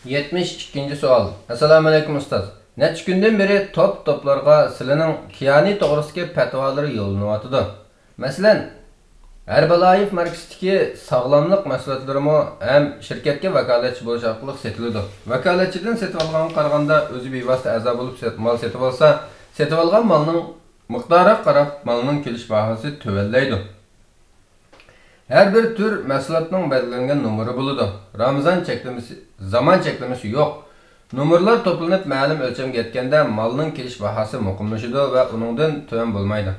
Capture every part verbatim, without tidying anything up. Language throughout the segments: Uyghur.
يەتمىش ئىككىنچى سوئال. ئەسسالامۇئەلەيكۇم ئۇستاز. نەچچە كۈندىن بېرى توپ-توپلارغا سىلىنىڭ كىيانى توغرىسىدىكى پەتىۋالىرى يوللىنىۋاتىدۇ. مەسىلەن، ھەربالايېف ماركىسىدىكى ساغلاملىق مەھسۇلاتلىرىمۇ ھەم شىركەتكە ۋاكالەتچى بولۇش ئارقىلىق سېتىلىدۇ. ۋاكالەتچىدىن سېتىۋالغانغا قارىغاندا ئۆزى بىۋاسىتە ئەزا بولۇپ سېت-، مال سېتىۋالسا، سېتىۋالغان مالنىڭ مىقدارىغا قاراپ مالنىڭ كېلىش باھاسى تۆۋەنلەيدۇ. ھەر بىر تۈر مەھسۇلاتنىڭ بەلگىلەنگەن نومۇرى بولىدۇ. رامىزان چەكلىمىسى، زامان چەكلىمىسى يوق. نومۇرلار توپلىنىپ مەلۇم ئۆلچەمگە يەتكەندە مالنىڭ كېلىش باھاسى مۇقىملىشىدۇ ۋە ئۇنىڭدىن تۆۋەن بولمايدۇ.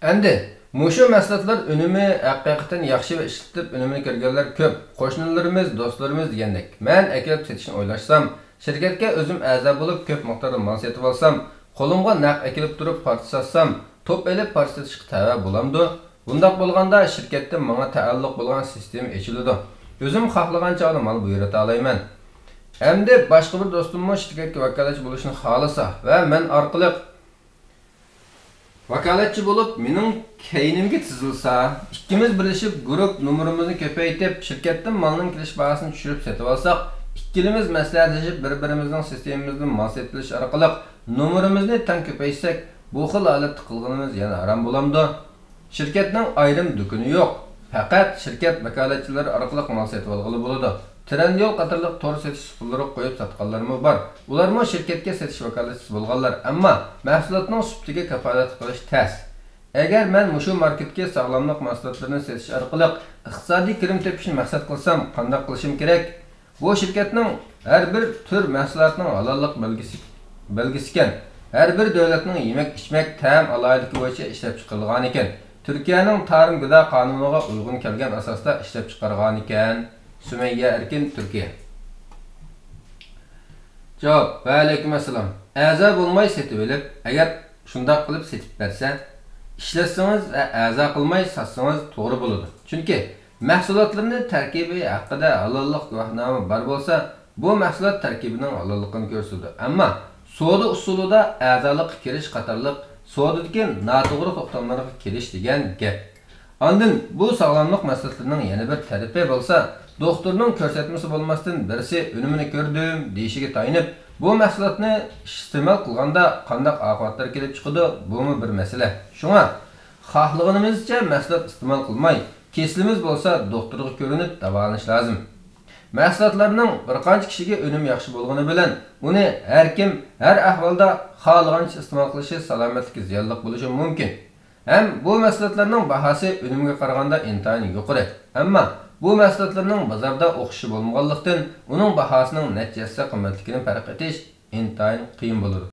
ئەمدى مۇشۇ مەھسۇلاتلار ئۈنۈمى ھەقىقەتەن ياخشى ۋە ئىشلىتىپ ئۈنۈمىنى كۆرگەنلەر كۆپ. قوشنىلىرىمىز، دوستلىرىمىز دېگەندەك. مەن ئەكېلىپ سېتىشنى ئويلاشسام، شىركەتكە ئۆزۈم ئەزا بولۇپ كۆپ مىقداردا مال سېتىۋالسام، قولۇمغا نەق ئەكېلىپ تۇرۇپ پارچە ساتسام، توپ ئېلىپ پارچە سېتىشقا تەۋە بولامدۇ؟ بۇنداق بولغاندا شىركەتتە ماڭا تەئەللۇق بولغان سىستېما ئېچىلىدۇ. ئۆزۈم خاھلىغان چاغدا مال بۇيرۇتالايمەن. ئەمدى باشقا بىر دوستۇممۇ شىركەتكە ۋاكالەتچى بولۇشنى خالىسا ۋە مەن ئارقىلىق ۋاكالەتچى بولۇپ مېنىڭ كەينىمگە تىزىلسا، ئىككىمىز بىرلىشىپ گۇرۇپ نومۇرىمىزنى كۆپەيتىپ، شىركەتتىن مالنىڭ كېلىش باھاسىنى چۈشۈرۈپ سېتىۋالساق، ئىككىلىمىز مەسلىھەتلىشىپ بىر-بىرىمىزنىڭ سىستېمىمىزدىن مال سېتىۋېلىش ئارقىلىق نومۇرىمىزنى تەڭ كۆپەيتسەك، بۇ خىل ھالەتتە قىلغىنىمىز يەنە ھارام بولامدۇ؟ شىركەتنىڭ ئايرىم دۇكىنى يوق. پەقەت شىركەت ۋاكالەتچىلىرى ئارقىلىق مال سېتىۋالغىلى بولىدۇ. ترەنديول قاتارلىق تور سېتىش ئۇسۇللىرىغا قويۇپ ساتقانلارمۇ بار. ئۇلارمۇ شىركەتكە سېتىش ۋاكالەتچىسى بولغانلار، ئەمما مەھسۇلاتنىڭ سۈپىتىگە كاپالەتلىك قىلىش تەس. ئەگەر مەن مۇشۇ ماركېتتىكى ساغلاملىق مەھسۇلاتلىرىنى سېتىش ئارقىلىق ئىقتىسادىي كىرىم تېپىشنى مەقسەت قىلسام، قانداق قىلىشىم كېرەك؟ بۇ شىركەتنىڭ ھەر بىر تۈر مەھسۇلاتنىڭ ھالاللىق بەلگىسى، بەلگىسىكەن. ھەر بىر دۆلەتنىڭ يېمەك-ئىچمەك، تەئەم ئالاھىدىلىكى بويىچە ئىشلەپچىقىرىلغانىكەن. تۈركىيەنىڭ تارىم گىدا قانۇنىغا ئۇيغۇن كەلگەن ئاساستا ئىشلەپچىقارغانىكەن. سۈمەييە ئەركىن، تۈركىيە. جاۋاب. ۋەئەلەيكۇم ئەسسالام. ئەزا بولماي سېتىۋېلىپ، ئەگەر شۇنداق قىلىپ سېتىپ بەرسە، ئىشلەتسىڭىز ۋە ئەزا قىلماي ساتسىڭىز توغرا بولىدۇ. چۈنكى مەھسۇلاتلىرىنى تەركىبى ھەققىدە ھالاللىق گۇۋاھنامە بار بولسا، بۇ مەھسۇلات تەركىبىنىڭ ھالاللىقىنى كۆرسىتىدۇ. ئەمما سودا ئۇسۇلىدا ئەزالىققا كىرىش قاتارلىق سودىدىكى ناتوغرا توختاملارغا كىرىش دېگەن گەپ. ئاندىن بۇ ساغلاملىق مەسىلىسىنىڭ يەنە بىر تەرىپى بولسا، دوختۇرنىڭ كۆرسەتمىسى بولماستىن بىرسى ئۈنۈمىنى كۆردۈم دېيىشىگە تايىنىپ، بۇ مەھسۇلاتنى ئىستېمال قىلغاندا قانداق ئاقىۋەتلەر كېلىپ چىقىدۇ، بۇمۇ بىر مەسىلە. شۇڭا خاھلىغىنىمىزچە مەھسۇلات ئىستېمال قىلماي، كېسىلىمىز بولسا دوختۇرغا كۆرۈنۈپ داۋالىنىش لازىم. مەھسۇلاتلارنىڭ بىر قانچە كىشىگە ئۈنۈمى ياخشى بولغىنى بىلەن ئۇنى ھەر كىم، ھەر ئەھۋالدا خالىغانچە ئىستېمال قىلىشى سالامەتلىككە زىيانلىق بولۇشى مۇمكىن. ھەم بۇ مەھسۇلاتلارنىڭ باھاسى ئۈنۈمگە قارىغاندا ئىنتايىن يۇقىرى. ئەمما بۇ مەھسۇلاتلارنىڭ بازاردا ئوخشىشى بولمىغانلىقتىن، ئۇنىڭ باھاسىنىڭ نەچچە ھەسسە قىممەتلىكىنى پەرق ئېتىش ئىنتايىن قىيىن بولىدۇ.